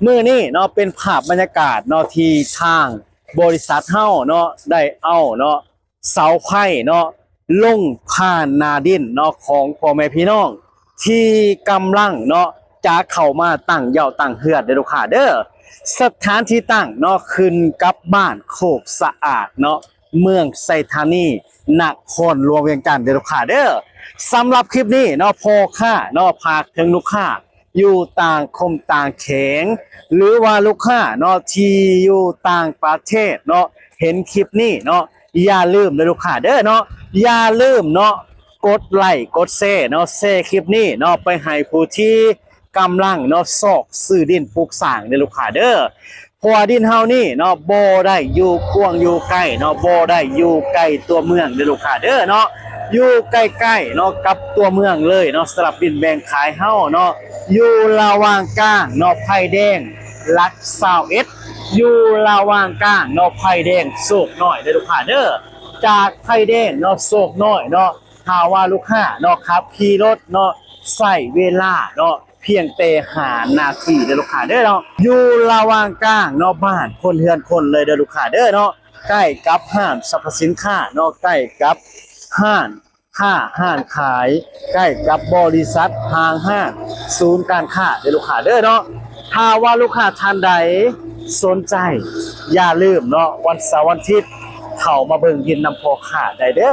ມື້ນີ້ເນາະ ເປັນພາບບັນຍາກາດເນາະ ທີ່ທາງບໍລິສັດເຮົາເນາະ ໄດ້ເອົາເນາະ ເສົາໄຟເນາະ ລົງຜ່ານໜ້າດິນເນາະ ຂອງພໍ່ແມ່ພີ່ນ້ອງ ທີ່ກຳລັງເນາະ ຈະເຂົ້າມາຕັ້ງເຍົາຕັ້ງເຮືອນເດີລູກຄ້າເດີ. ສະຖານທີ່ຕັ້ງເນາະ ຂຶ້ນກັບບ້ານໂຄກສະອາດເນາະ ເມືອງໄຊທານີ ນະຄອນຫຼວງວຽງຈັນເດີລູກຄ້າເດີ. ສຳລັບຄລິບນີ້ເນາະ ພໍ່ຄ້າເນາະ ຝາກເຖິງລູກຄ້າ ຢູ່ຕ່າງຂົມຕ່າງແຂວງ ຫຼືວ່າລູກຄ້າເນາະ ທີ່ຢູ່ຕ່າງປະເທດເນາະ ເຫັນຄລິບນີ້ເນາະ ຢ່າລືມເດີລູກຄ້າເດີເນາະ ຢ່າລືມເນາະ ກົດໄລ້ກົດແຊເນາະ ແຊຄລິບນີ້ເນາະ ໄປໃຫ້ຜູ້ທີ່ກຳລັງເນາະ ຊອກຊື້ດິນປຸກສ້າງເດີລູກຄ້າເດີ. ເພາະວ່າດິນເຮົານີ້ເນາະ ບໍ່ໄດ້ຢູ່ກວ້າງຢູ່ໄກເນາະ ບໍ່ໄດ້ຢູ່ໃກ້ຕົວເມືອງເດີລູກຄ້າເດີເນາະ ຢູ່ໃກ້ໆເນາະ ກັບຕົວເມືອງເລີຍເນາະ. ສຳລັບດິນແບ່ງຂາຍເຮົາເນາະ ຢູ່ລະຫວ່າງກາງເນາະ ໄຟແດງຫຼັກຊາວເອັດ ຢູ່ລະຫວ່າງກາງເນາະ ໄຟແດງໂຊກນ້ອຍເດີລູກຄ້າເດີ. ຈາກໄຟແດງເນາະ ໂຊກນ້ອຍເນາະ ຖ້າວ່າລູກຄ້າເນາະ ຂັບຂີ່ລົດເນາະ ໃຊ້ເວລາເນາະ ພຽງແຕ່ຫ້ານາທີເດີລູກຄ້າເດີເນາະ. ຢູ່ລະຫວ່າງກາງເນາະ ບ້ານຄົນເຮືອນຄົນເລີຍເດີລູກຄ້າເດີເນາະ ໃກ້ກັບຮ້ານສັບພະສິນຄ້າເນາະ ໃກ້ກັບຮ້ານຄ້າຮ້ານຂາຍ ໃກ້ກັບບໍລິສັດ ຫ້າງຮ້ານ ສູນການຄ້າເດີລູກຄ້າເດີເນາະ. ຖ້າວ່າລູກຄ້າທ່ານໃດສົນໃຈ ຢ່າລືມເນາະ ວັນເສົາວັນອາທິດ ເຂົ້າມາເບິ່ງດິນນຳພໍ່ຄ້າໄດ້ເດີ.